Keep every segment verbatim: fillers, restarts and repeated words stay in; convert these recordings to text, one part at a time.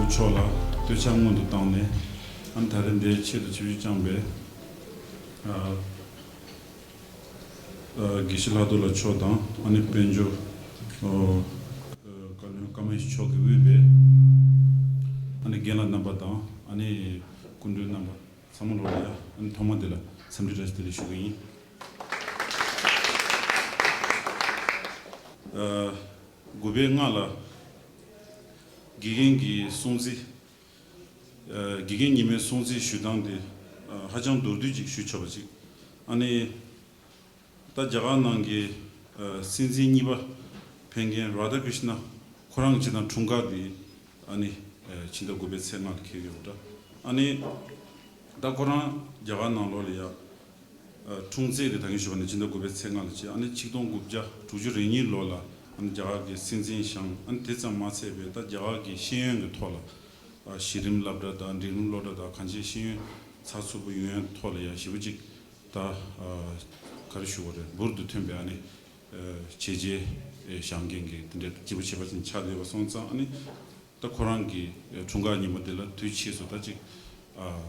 མཆོག་ལ་སྟོད་ཆ་སྔོན་དུ་བཏང་ནས། ཨ་ནི་ད་རེས་འདིའི་ཆེད་དུ་ཆིབས་བསྒྱུར་བསྐྱངས་པའི་ཨ་ཨ་དགེ་བཤེས་ལྷག་རྡོར་ལགས་མཆོག་དང་། ཨ་ནི་དཔལ་འབྱོར་ཨ་ཨ་བཀའ་བློན་ཀརྨ་ཡེ་ཤེས་མཆོག་གིས་དབུས་པའི་ཨ་ནི་རྒན་ལགས་རྣམ་པ་དང་། ཨ་ནི་སྐུ་མགྲོན་རྣམ་པ་ཚང་མ་ལོག་ལ་ཡ། ཨ་ནི་ཐོག་མ་དེ་ལ་འཚམས་འདྲི་བཀྲ་ཤིས་བདེ་ལེགས་ཞུ་གི་ཡིན། ཨ་དགུ་པའི་ལྔ་ལ་དགེ་རྒན་གྱི་སྲུང་བརྩི། ཨ་དགེ་རྒན་ཉི་མའི་སྲུང་བརྩི་ཞུ་སྟངས་དེ་ཨ་ཧ་ཅང་མདོར་བསྡུས་ཅིག་ཞུ་ཆོག་པ་ཅིག། ཨ་ནི་ད་རྒྱ་གར་ནང་གི་ཨ་སྲིད་འཛིན་གཉིས་པ་ཕེབས་མཁན་རཱ་དྷ་ཀྲིཤ་ན་ཁོ་རང་གི་སྤྱིར་བཏང་འཁྲུངས་སྐར་དེ་ཨ་ནི་ཨ་ཕྱི་ཟླ་དགུ་པའི་ཚེས་ལྔ་ལ་འཁེལ་ཡོད་པ་འདྲ། ཨ་ནི་ད་ཁོ་རང་རྒྱ་གར་ནང་ལོགས་ལ་ཡ། ཨ་འཁྲུངས་ཚེས་དེ་ད་གིན་ཞུས་པ་ནི་ཕྱི་ཟླ་དགུ་པའི་ཚེས་ལྔ་ལ་བྱས། ཨ་ནི་ཆིག་སྟོང་དགུ་བརྒྱ་དྲུག་ཅུ་རེ་གཉིས་ལོ་ལ་ཨ་ནི་རྒྱ་གར་གྱི་སྲིད་འཛིན་བཞེངས། ཨ་ནི་དེ་ཙམ་མ་ཚད་པའི་ད་རྒྱ་གར་གྱི་ཤེས་ཡོན་གྱི་ཐོག་ལ་ཨ་གཞི་རིམ་སློབ་གྲྭ་དང་འབྲིང་རིམ་སློབ་གྲྭ་དང་གང་ཅིའི་ཤེས་ཡོན་ཚགས་ཚུད་པོ་ཡོང་ཡ་ཐོག་ལ་ཡ་ཞེ་པོ་ཅིག་ད་ཨ་ག་རེ་ཞུ་དགོས་རེད། འབུར་དུ་ཐོན་པའི་ཨ་ནི་ཨ་བྱས་རྗེས་ཨ་བཞག་མཁན་གྱི་དེ་འདྲའི་སྐྱེས་བུ་བྱེད་པ་ཅིག་ཆགས་བསྡད་པ་སོང་ཙང་། ཨ་ནི། ད་ཁོ་རང་གི་འཁྲུངས་སྐར་ཉིན་མོ་དེ་ལ་དུས་ཕྱིས་སུ་ད་ཅིག་ཨ་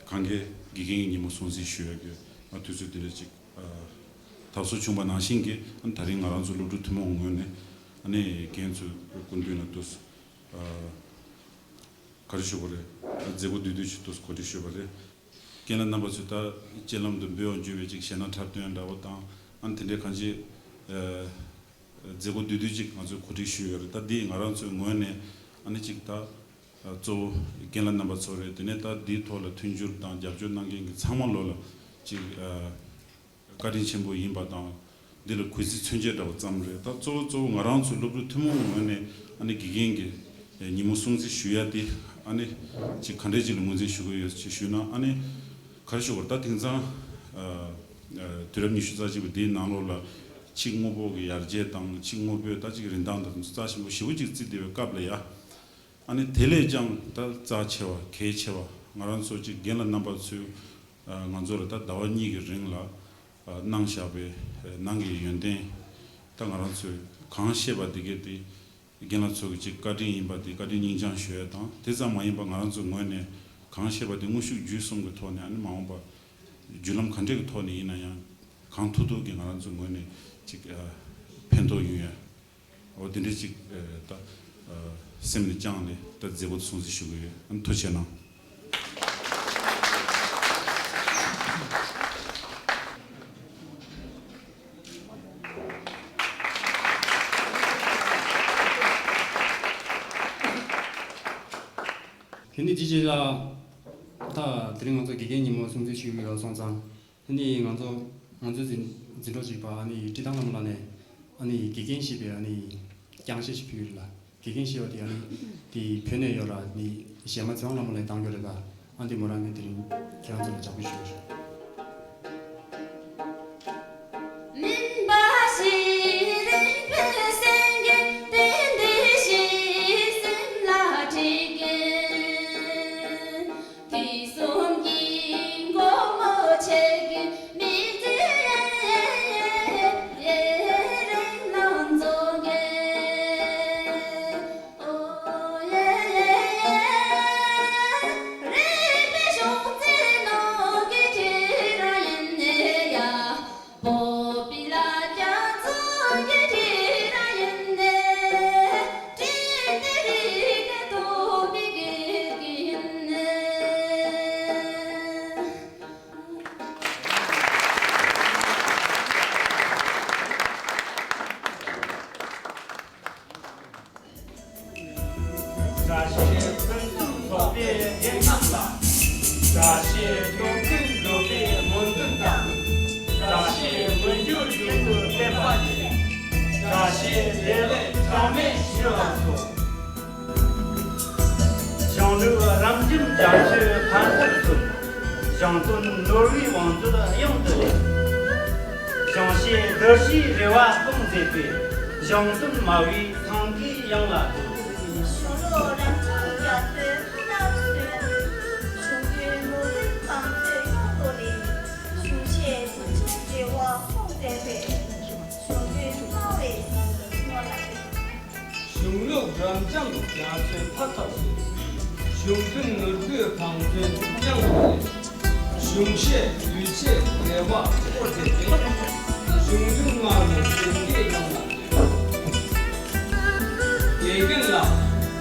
གང་གའི་དགེ་རྒན་གྱི་ཉིན་མོ་སྲུང་བརྩི་ཞུ་ཡ་གི་ཨ་དུས་ཚོད་དེ་འདྲ་ཅིག་ཨ་ཐབས་སུ་བྱུང་བ་ནང་བཞིན་གྱི། ཨ་ད་རིང་ང་རང་ཚོ་སློབ་ཕྲུག་ཐུན་མོང་ངོས་ནས་ཨ་ནི་རྒན་ཚོའི་སྐུ་མདུན་ལ་དུས་ཨ་ག་རེ་ཞུ་དགོས་རེད། མཛད་སྒོ་བསྡུས་བསྡུས་ཅིག་དུས་གོ་སྒྲིག་ཞུས་པ་རེད། རྒན་ལགས་རྣམ་པ་ཚོས་ད་སྤྱན་ལམ་དུ་འབུལ་བ་འཇུ་བའི་ཅིག་གཞས་སྣ་འཁྲབ་སྟོན་འདྲ་བོ་དང་། ཨ་ནི་དེ་འདྲའི་གང་ཅི་ཨ་མཛད་སྒོ་བསྡུས་བསྡུས་ཅིག་ང་ཚོས་གོ་སྒྲིག་ཞུས་ཡོད་རེད། ད་འདི་ང་རང་ཚོའི་ངོས་ནས་ཨ་ནི་ཅིག་ད་ཨ་གཙོ་བོ་རྒན་ལགས་རྣམ་པ་ཚོ་རེད། དེ་ནས་ད་འདིའི་ཐོག་ལ་མཐུན་འགྱུར་དང་རྒྱབ་སྐྱོར་གནང་མཁན་གྱི་ཚང་མ་ལོ་ལ་ཅིག་ཨ་བཀའ་དྲིན་ཆེན་པོ་ཡིན་པ་དང་། འདི་ལ་གུས་བརྩི་མཚོན་བྱེད་འདྲ་བོ་ཙམ་རེད། ད་གཙོ་བོ་གཙོ་བོ་ང་རང་ཚོའི་སློབ་ཕྲུག་ཐུན་མོང་ངོས་ནས་ཨ་ནི་དགེ་རྒན་གྱི་ཉིན་མོ་སྲུང་བརྩི་ཞུ་ཡ་དེ་ཨ་ནི་ཅིག་ག་འདྲས་ཅིག་ལ་ངོས་འཛིན་ཞུ་གི་ཡོད་ཅེས་ཞུས་ན། ཨ་ནི་ག་རེ་ཞུ་དགོས་རེད། ད་དེང་སང་ཨ་ཨ་དུས་རབས་ཉི་ཤུ་རྩ་གཅིག་པ་འདིའི་ནང་ལོགས་ལ་ཕྱི་དངོས་པོ་གི་ཡར་རྒྱས་དང་། ཕྱི་དངོས་པོས་ད་ཅིག་རིན་ཐང་དང་རྩ་ཆེན་པོ་ཞེ་པོ་ཅིག་བརྩིས་བསྡད་པའི་སྐབས་ལ་ཡ། ཨ་ནི་དེ་ལས་ཀྱང་ད་རྩ་ཆེ་བ་གལ་ཆེ་བ་ང་རང་ཚོ་ཅིག་རྒན་ལགས་རྣམ་པ་ཚོས་ཨ་ང་ཚོ་ལ་ད་ཟླ་བ་གཉིས་ཀྱི་རིང་ལ་ཨ་གནང་བཞག་པའི་ཨ་ནང་གི་ཡོན་ཏན། ད་ང་རང་ཚོས་གང་ཤེས་པ་དེ་གས་དེ་རྒན་ལགས་ཚོ་གི་ཅིག་བཀའ་དྲིན་ཡིན་པ་དེ་བཀའ་དྲིན་སྙིང་བཅངས་ཞུ་ཡ་དང་། དེ་ཙམ་མ་ཡིན་པ་ང་རང་ཚོའི་ངོས་ནས་གང་ཤེས་པ་དེ་དངོས་ཤུགས་བརྒྱུད་གསུམ་གྱི་ཐོག་ནས། ཨ་ནི་མ་འོངས་པ་བརྒྱུད་ལམ་ག་འདྲས་ཀྱི་ཐོག་ནས་ཡིན་ན་ཡང་གང་ཐུབ་ཐུབ་ཀྱིས་ང་རང་ཚོའི་ངོས་ནས་ཅིག་ཨ་ཕན་ཐོགས་ཡོང་ཡ། འོ་དེ་འདྲ་ཅིག་ཨ་ད་ཨ་སེམས་ནས་བཅངས་ནས་ད་མཛད་སྒོ་སྲུང་བརྩི་ཞུ་གི་ཡོད། ཨ་ནི་ཐུགས་རྗེ་གནང་། དེ་ནི་ཅི་ཅི་ལ་ད་དེ་རིང་ང་ཚོ་དགེ་རྒན་ཉིན་མོ་སྲུང་བརྩི་ཞུ་གི་ཡོད་སོང་ཙང་། ཨ་ནི་ང་ཚོ་ང་ཚོའི་འཛིན་འཛིན་གྲོགས་གཅིག་པ་ཨ་ནི་བཀྲིས་ཐང་ལྷ་མོ་ལགས་ནས་ཨ་ནི་དགེ་རྒན་ཞེས་པའི་ཨ་ནི་རྐྱང་གཞས་ཤིག་ཕུལ་ཡོད་ལ། དགེ་རྒན་ཞེས་པ་དེ་ཨ་ནི་དེ་བོད་ནས་ཡོད་ར། ཨ་ནི་གཞས་མ་ཚེ་དབང་ལྷ་མོ་ལགས་བཏང་རྒྱུ་རེད་ད། ཨ་འདི་མོ་རང་གིས་དེ་རིང་ཁྱེད་རང་ཚོ་ལ་ལྗགས་ཁུལ་ཞུ་བ་ཞུ། བཀྲ་ཤིས་ཕུན་སུམ་ཚོགས་པའི་རྒྱལ་ཁམས་ལ། བཀྲ་ཤིས་སྟོབས་ཀུན་འགྲོ་བའི་སྨོན་འདུན་དང་། བཀྲ་ཤིས་མངོན་འགྱུར་ཡོང་དུ་བརྟན་པ་ཡིན། བཀྲ་ཤིས་བདེ་ལེགས་གྲངས་མེད་ཞུ་བ་སོགས། ཞིང་ལུས་རབ་འབྱམས་རྒྱ་མཚོའི་ཕ་མཐར་སོན། ཞིང་དོན་ནོར་བུའི་བང་མཛོད་གཡང་དུ་ལེན། ཞིང་གཤེགས་བདུད་བཞིའི་རེ་བ་སྐོང་མཛད་པའི། ཞིང་དོན་མ་བུའི་ཐང་གའི་གཡང་ལ་འཛུལ། གཞུང་ལུགས་རབ་འབྱམས་རྒྱ་མཚོའི་ཕ་མཐར་སོན། གཞུང་རྒྱུན་ནོར་བུའི་བང་མཛོད་གཡང་དུ་ལེན། གཞུང་གཤེགས་བདུད་འཇོམས་རེ་བ་སྐོང་མཛད་པའི། གཞུང་དོན་སྨྲ་བའི་ཞིང་དུ་སྔོན་ལ་ཕེབས། གཞུང་ལུགས་རབ་འབྱམས་རྒྱ་མཚོའི་ཕ་མཐར་སོན། གཞུང་དོན་ནོར་བུའི་གངས་ཚོན་ཐུགས་དབྱངས་ཀྱིས། གཞུང་བཤད་ཡུལ་ཆད་རེ་བ་སྐོར་དེ་དེ། གཞུང་དོན་མངའ་རིས་གཞོན་སྐྱེས་ཡོངས་ལ་འདུད། དགེ་རྒན་ལགས།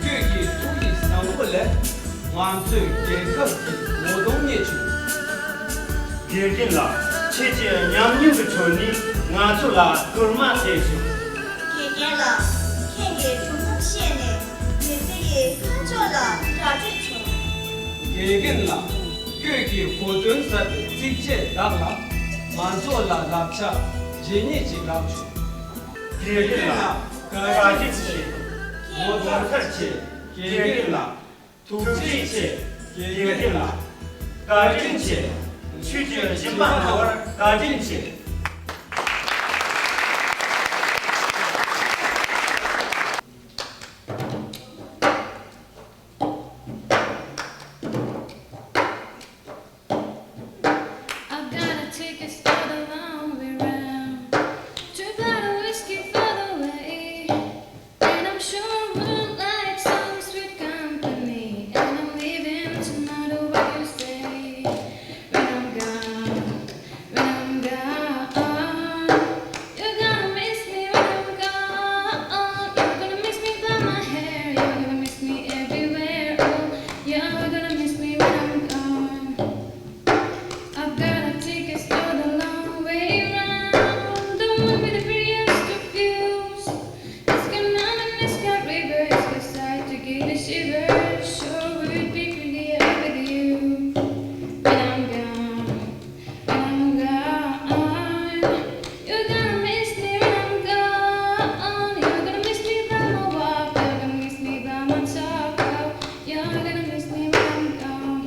ཁྱོད་ཀྱི་ཐུགས་ཡིད་བཟང་པོ་ལས། ང་ཚོའི་རྒྱལ་ཁབ་ཀྱི་ངོ་གདོང་རྙེད་བྱུང་། དགེ་རྒན་ལགས། ཁྱེད་ཀྱི་ཉམས་མྱོང་གི་ཁྲོད་ནས་ང་ཚོ་ལ་སྐུལ་མ་ཐེབས་བྱུང་། དགེ་རྒན་ལགས། ཁྱེད་ཀྱིས་སྒྲུང་རྩོམ་བཤད་ནས་མི་ཚེ་ཡི་ཁ་ཕྱོགས་ལ་གྲ་སྒྲིག་བྱུང་། དགེ་རྒན་ལགས། ཁྱོད་ཀྱིས་གོ་དོན་ཟབ་པའི་ཚིགས་བཅད་དག་ལ་ང་ཚོ་ལ་བསླབ་བྱ་ཇི་སྙེད་ཅིག་རག་བྱུང་། དགེ་རྒན་ལགས། བཀའ་དྲིན་ཆེ། ངོ་མཚར་ཆེ། དགེ་རྒན་ལགས། ཐུགས་རྗེ་ཆེ། དགེ་རྒན་ལགས། བཀའ་དྲིན་ཆེ། ཆོས་ཀྱི་སྦྱིན་པ་གནང་བར་བཀའ་དྲིན་ཆེ། I've got a ticket for the long way round. Two bottle whiskey for the way. And I'm sure moonlight some sweet company. And I'm leaving no matter what you say. When I'm gone, when I'm gone, you're gonna miss me when I'm gone. You're gonna miss me by my hair. You're gonna miss me everywhere. Oh, you're gonna miss me when I'm gone. I've got a ticket for the long way round. The one with the prettiest views. It's gonna miss that river. It's the sight to give me shivers. Sure would be prettier with you. When I'm gone, when I'm gone, you're gonna miss me when I'm gone. You're gonna miss me by my walk. You're gonna miss me by my talk. Oh, you're gonna miss me when I'm gone.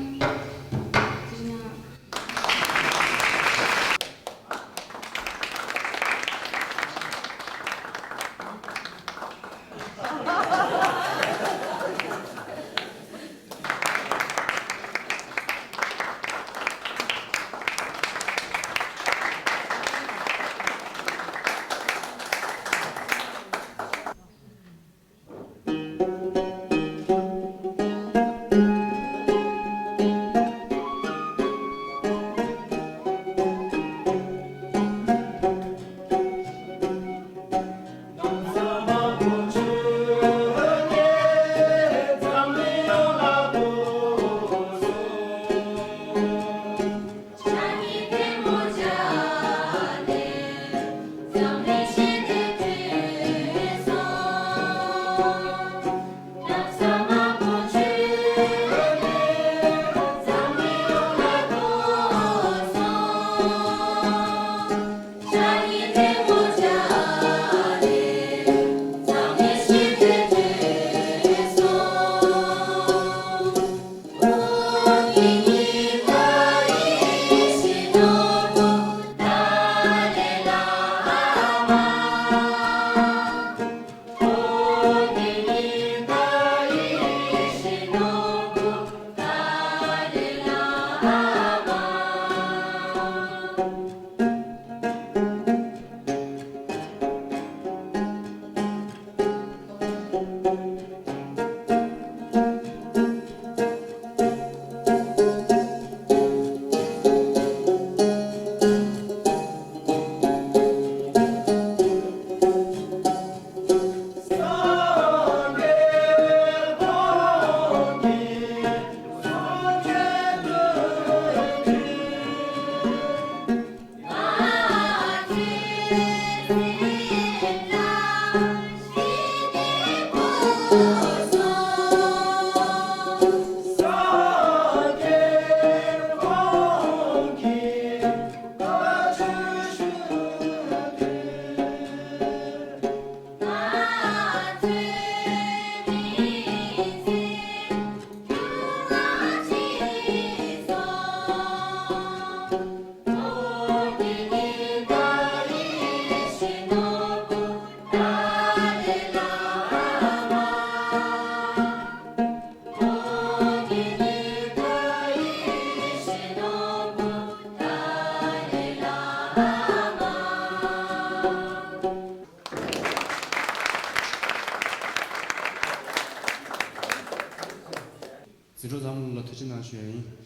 གནང་ཞུ་ཡ་ཡིན།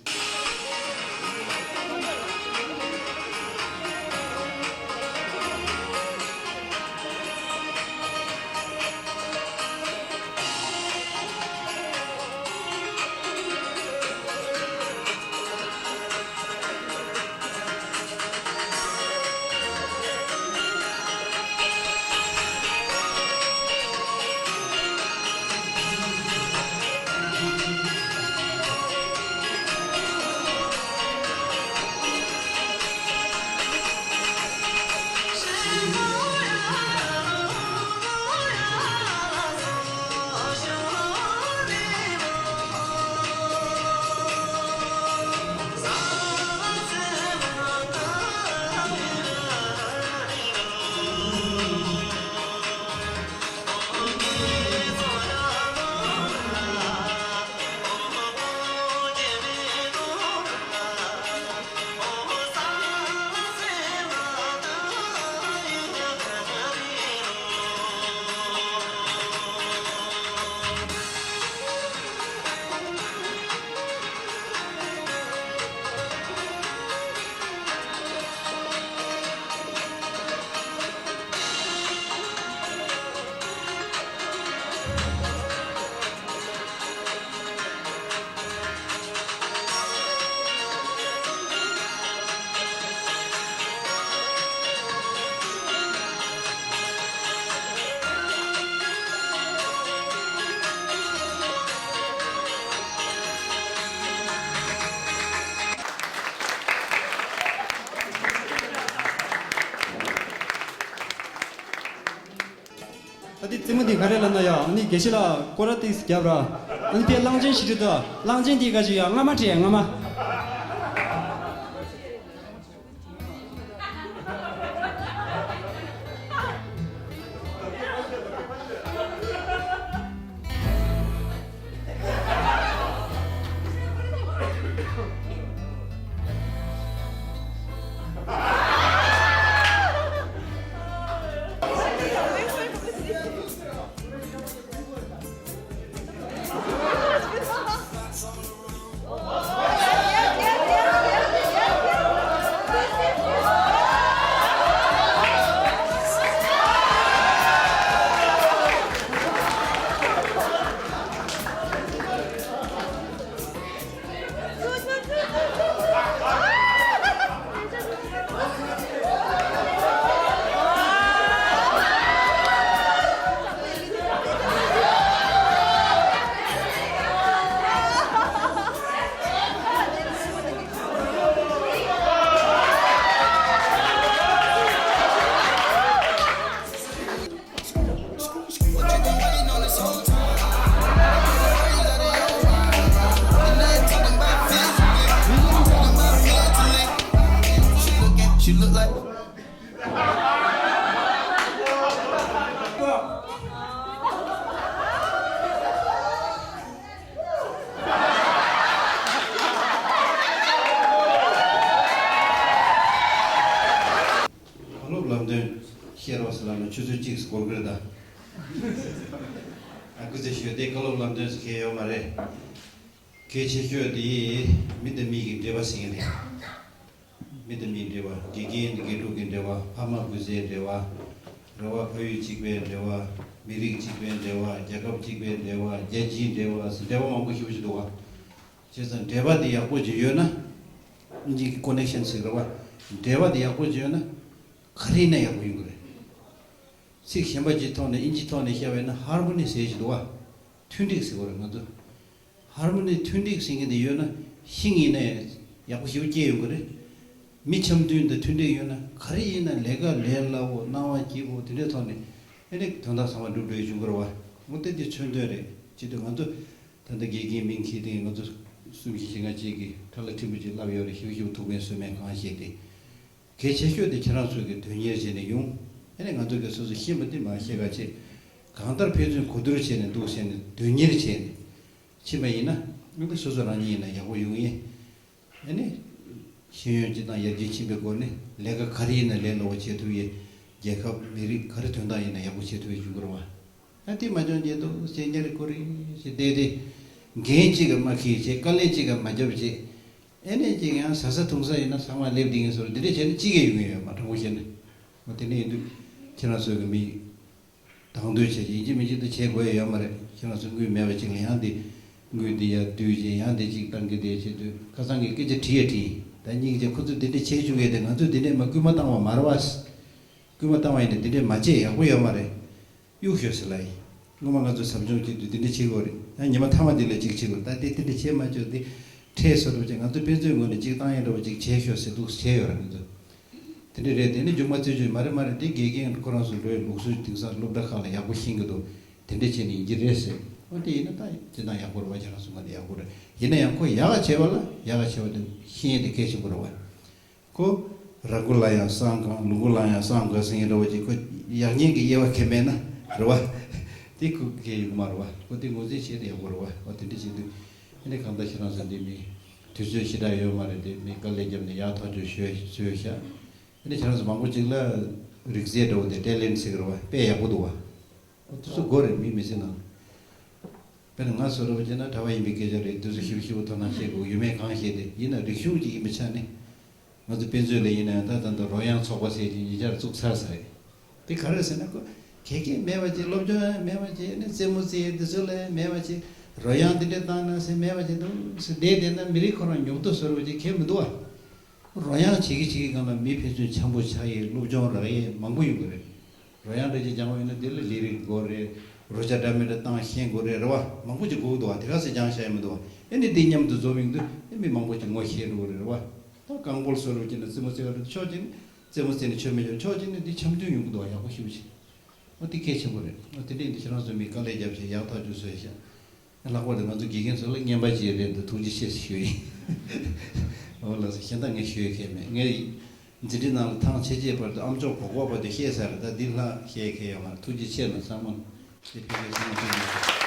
ད་དེ་རྩེད་མོ་དེ་ག་རེ་ལབ་ན་ཡ། ཨ་ནི་དགེ་བཤེས་ལགས་སྐོར་ར་ཏིས་རྒྱབ་ར། ཨ་ནི་དེ་གླང་ཆེན་ཞིག་རེད་དོ། གླང་ཆེན་དེ་ག་ཞིག་ཡ། རྔ་མ་བྲིས་ཡ། རྔ་མ། She look like བཀའ་སློབ་ལམ་སྟོན་བཤད་རོགས་ཟེར་ལབ་ན་ཆུ་ཚོད་གཅིག་འགོར་གི་རེད་ད། ཨ་ཁུ་ཚེ་ཤོད་དེ་བཀའ་སློབ་ལམ་སྟོན་ཟེར་མཁན་ཡོད་མ་རེད། གལ་ཆེ་ཤོས་དེ་མི་དང་མི་གི་འབྲེལ་བ་ཟེར་མཁན་རེད། མི་དང་མིའི་འབྲེལ་བ། དགེ་རྒན་དང་དགེ་ཕྲུག་གི་འབྲེལ་བ། ཕ་མ་སྤུན་མཆེད་འབྲེལ་བ། རེད་བ། ཕ་ཡུལ་གཅིག་པའི་འབྲེལ་བ། མི་རིགས་གཅིག་པའི་འབྲེལ་བ། རྒྱལ་ཁབ་གཅིག་པའི་འབྲེལ་བ། རྒྱལ་སྤྱིའི་འབྲེལ་བ་ཟེར་འབྲེལ་བ་མང་པོ་ཞེ་པོ་ཅིག་འདུག་བ། བྱས་ཙང་འབྲེལ་བ་དེ་ཡག་པོ་ཅིག་ཡོད་ན། ཨིན་ཇི་གི་ཀོ་ནེག་ཤན་ཟེར་རེད་བ། འབྲེལ་བ་དེ་ཡག་པོ་ཅིག་ཡོད་ན་ག་རེ་ཡིན་ན་ཡག་པོ་ཡོང་གི་རེད། ཚིག་གཞན་པ་ཅིག་ཐོག་ནས་ཨིན་ཇིའི་ཐོག་ནས་བཤད་པ་ཡིན་ན་ཧར་མོ་ནི་ཟེར་ཞིག་འདུག་བ། མཐུན་འགྲིག་ཟེར་བ་རེད་ང་ཚོ། ཧར་མོ་ནི་མཐུན་འགྲིག་ཟེར་མཁན་དེ་ཡོད་ན་ཤིང་ཡིན་ན་ཡང་ཡག་པོ་ཞེ་པོ་སྐྱེས་ཡོང་གི་རེད། མི་འཆམ་མཐུན་དང་མཐུན་འགྲིག་ཡོད་ན་ག་རེ་ཡིན་ན་ལས་ཀ་ལས་སླ་བོ། སྣང་བ་སྐྱིད་པོ། དེ་འདྲའི་ཐོག་ནས་ཨེ་ནས་དོན་དག་ཚང་མ་འགྲུབ་འགྲོ་ཡི་བྱུང་གི་རེད་བ། འོ་དེ་དེ་མཚོན་དོན་རེད། བྱེད་དུས་ང་ཚོ་ད་ལྟ་དགེ་རྒན་མིང་འཁྱེར་དེ་ང་ཚོ་གསུམ་བཞི་ཅིག་ལྔ་གཅིག་གིས་ཁྲ་ལ་ཕྲན་བུ་ཅིག་བསླབས་ཡོད་རེད། ཞེ་པོ་ཞེ་པོ་ཐུགས་ཕན་གསོས་མེད་གང་བཤད་དེ། གལ་ཆེ་ཤོས་དེ་ཁྱེད་རང་ཚོ་གི་དོན་གཉེར་བྱས་ནས་ཡོང་། ཨེ་ནས་ང་ཚོ་གི་སོ་སོ་ཤེས་པ་དེ་མ་བཤད་ག་བྱེད། གང་ལྟར་ཕན་ཚུན་གོ་བསྡུར་བྱས་ནས་འདུག་བྱས་ནས་དོན་གཉེར་བྱས་ནས་ཕྱིན་པ་ཡིན་ན། ཨེ་ནས་སོ་སོ་རང་ཉིད་ཡིན་ན་ཡག་པོ་ཡོང་ཡིན། ཨེ་ནས་ཤེས་ཡོན་སྤྱི་དང་ཡར་རྒྱས་ཕྱིན་པའི་སྒོ་ནས་ལས་ཀ་ག་རེ་ཡིན་ན་ལས་སླ་བོ་བྱེད་ཐུབ་ཡས། རྒྱལ་ཁབ་མི་རིགས་ག་རེ་དོན་དག་ཡིན་ན་ཡག་པོ་བྱེད་ཐུབ་ཡས་བྱུང་གི་རེད་བ། ཨ་དེ་མ་བྱུང་རྗེས་འདུག་ཟེར་ཉ་རེ་ཀོ་རེ་ཞེས་བསྡད་དེ། འགན་གཅིག་གི་མ་འཁྱེར་བྱས། དཀའ་ལས་གཅིག་གི་མ་བརྒྱབ་བྱས། ཨེ་ནས་ཅིག་ཡང་ཟ་ས་འཐུང་ས་ཡིན་ན་ཚང་མ་སླེབས་བསྡད་ཀྱི་བཟོ་འདྲ། འདི་འདྲས་བྱས་ན་གཅིག་ཀྱང་ཡོང་གི་ཡོད་མ་རེད། དྲང་པོ་བཤད་ན། འོ་དེ་འདྲས་ཡིན་དུས་ཁྱེད་རང་ཚོ་གི་མི་དང་དོད་བྱས་ཡིན་གཅིག་མིན་གཅིག་ཏུ་བྱེད་དགོས་ཡ་ཡོད་མ་རེད། ཁྱེད་རང་ཚོ་དངུལ་མེད་པ་ཅིག་ལ་ཡང་འདི་དངུལ་འདི་ཡར་བསྡུས་བྱས་ཡང་འདི་གཅིག་བཏང་གི་བསྡད་བྱས་དུས། ཁ་སང་གི་སྐད་ཆ་དྲིས་ཡ་དྲིས་ཡིན། ད་སྙིང་རྗེ། ཁོ་ཚོས་འདི་འདྲས་བྱེད་བཅུག་གི་ཡོད་དེ། ང་ཚོས་འདི་འདྲས་མ་སྐུལ་མ་བཏང་བ་མ་རེད་བ། སྐུལ་མ་བཏང་བ་ཡིན་ན་འདི་འདྲས་མ་བྱས་ཡག་པོ་ཡོད་མ་རེད། གཡུག་ཤོག་ཟེར་ལབ་ཡིན། སྔོན་མ་ང་ཚོ་ཟབ་སྦྱོང་བྱེད་དུས་འདི་འདྲས་བྱེད་དགོས་རེད། ཡང་ཉི་མ་མཐའ་མ་འདི་ལ་གཅིག་བྱེད་དགོས། ད་དེ་དེ་འདྲས་བྱེད་མ་བཅུག་དེ། ཁྲལ་བཟོ་འདྲ་བྱས། ང་ཚོ་དཔེ་མཛོད་ངོས་ནས་གཅིག་བཏང་ཡས་འདྲ་བོ་གཅིག་བྱས་ཤོག་ཟེར་འདུག། བྱས་ཡོད་རེད། ང་ཚོ་དེ་འདྲས་རེད། དེ་ནི་མཇུག་མ་རྩད་གཅོད་མ་རེད། མ་རེད། དེ་དགེ་རྒན་ཁོ་རང་ཚོ་འགྲོའི་ལུགས་སྲོལ་དེང་སང་སློབ་གྲྭ་ཁག་ལ་ཡག་པོ་ཤེས་ཀྱི་འདུག། དེ་འདྲས་བྱས་ནས་ཡིན་གྱི་རེད་ཟེར། འོ་དེ་ཡིན་ན་ད་སྤྱིར་བཏང་ཡག་པོ་རེད་བ། ཁྱེད་རང་ཚོ་ང་དེ་ཡག་པོ་རེད། ཡིན་ན་ཡང་ཁོ་ཡག་ག་བྱས་པ་ལ་ཡག་ག་བྱས་པ་དེ་ཤེས་ཡས་དེ་གལ་ཆེན་པོ་རེད་བ། ཁོ་ར་མགོ་ལ་ཡང་བསམ་གང་། ལུག་མགོ་ལ་ཡང་བསམ་གང་ཟེར་མཁན་འདྲ་བོ་ཅིག། ཁོ་ཡག་ཉེས་ཀྱི་དབྱེ་བ་ཁེལ་མེད་ན་རེད་བ། དེ་ཁོ་གལ་ཡོད་མ་རེད་བ། ཁོ་དེ་ངོས་འཛིན་བྱས་ཏེ་ཡག་པོ་རེད་བ། འོ་དེ་འདྲ་བྱེད་དུས། ཨ་ནི་གང་ལྟར་ཁྱེད་རང་ཚོ་འདི་མི་དུས་ཚོད་ཞེ་དྲག་ཡོད་མ་རེད། དེ་མི་དཀའ་ལས་བརྒྱབ་ནས་ཡག་ཐག་ཆོད་བཟོས་བཟོས་ཤག། ཨ་ནི་ཁྱེད་རང་ཚོ་མང་པོ་ཅིག་ལ་རིག་རྩལ་འདྲ་བོ་དེ་ཊེ་ལེན་ཊི་ཟེར་གི་རེད་བ། དཔེ་ཡག་པོ་འདུག་བ། འོ་དེ་ཚོ་དགོས་རེད། མི་མི་ཚེ་ནང་། དཔེར་ན་ང་བཟོ་འདྲ་བོ་བྱས་ན་གྲྭ་པ་ཡིན་པའི་སྐད་ཆ་རེད། དེ་ཚོ་ཞིབ་ཞིབ་པོ་དོ་སྣང་བྱེད་དགོས། ཡོད་མེད་གང་ཤེས་ཏེ། ཡིན་ན་རིག་གཞུང་ཅིག་ཡིན་པའི་ཆ་ནས་ང་ཚོ་དཔེ་མཛོད་ལ་ཡིན་ན་ཡང་ད་ད་ལྟ་རོལ་དབྱངས་ཚོགས་པ་ཟེར་གྱི་ཉེ་ཆར་བཙུགས་ཚར་ས་རེད། དེ་ག་རེ་ཟེར་ན་ཁོ་དགེ་རྒན་མེད་པ་བྱས། སློབ་སྦྱོང་ཡང་མེད་པ་བྱས། ནི་རྩེད་མོ་རྩེ་ཡས་འདི་ཚོ་ལ་ཡང་མེད་པ་བྱས། རོལ་དབྱངས་འདི་འདྲས་བཏང་ན་ཟེར་མེད་པ་བྱས་འདུག་ཟེར་བསྡད་བསྡད་ན་མི་རིགས་ཁོ་རང་ཉོབ་ཏོ་བཟོ་འདྲ་བོ་ཅིག་གལ་མི་འདུག་བ། རོལ་དབྱངས་བྱེད་ཀྱི་བྱེད་ཀྱི་སྒང་ལ་མི་ཕན་ཚུན་འཆམ་པོ་ཆགས་ཡས། སློབ་སྦྱོང་རག་ཡས་མང་པོ་ཡོང་གི་རེད། རོལ་དབྱངས་འདྲ་ཅིག་སྦྱང་བ་ཡིན་ན་དེ་ལ་ལི་རིག་དགོས་རེད། རོལ་ཆ་འདྲ་མི་འདྲ་བཏང་ཤེས་དགོས་རེད། རེད་བ། མང་པོ་ཅིག་དགོས་ཀྱི་འདུག་བ། དེ་ག་ཚོད་སྦྱངས་བཞག་ཡས་མི་འདུག་བ། ཨེ་ནི་དེ་མཉམ་དུ་འཛོམས་ཡོང་དུས་ཨེ་མི་མང་པོ་ཅིག་ངོ་ཤེས་འགྲོ་གི་རེད། རེད་བ། ད་རྐང་སྤོལ་བཟོ་འདྲ་བྱས་ན་རྩེད་མོ་རྩེ་བ་རེད། ཕྱོགས་གཅིག་ནས་རྩེད་མོ་རྩེ་ནས་ཆོ་མེད་ཀྱང་ཕྱོགས་གཅིག་ནས་འདི་འཆམ་མཐུན་ཡོང་གི་འདུག་བ། ཡག་པོ་ཞེ་པོ་ཅིག། འོ་དེ་གལ་ཆེན་པོ་རེད། འོ་དེ་འདྲ་ཡིན་དུས་ཁྱེད་རང་ཚོ་མི་དཀའ་ལས་བརྒྱབ་བྱས་ཡག་ཐག་ཆོད་བཟོས་ཤག། ལྷག་པར་དུ་ང་ཚོ་དགེ་རྒན་ཚོ་ལ་རྔན་པ་ཅིག་རེད་འདུག། ཐུགས་རྗེ་ཆེ་ཞུ་ཡིན། འོ་ལགས་སོ། གཞན་དག་ངས་ཞུ་ཡས་མེད། ངས་འཛིན་གྲྭའི་ནང་ལ་ཐང་ཆད་ཆད་བར་དུ་ཨ་མཆོག་གོ་གོ་བར་དུ་བཤད་ཚར་རེད། ད་འདི་ལྷག་བཤད་མཁན་ཡོད་མ་རེད། ཐུགས་རྗེ་ཆེ་གནང་། ཚང་མ་དེ་ཕན་ཚུན་ཚང་མ་ཐུགས་རྗེ་ཆེ།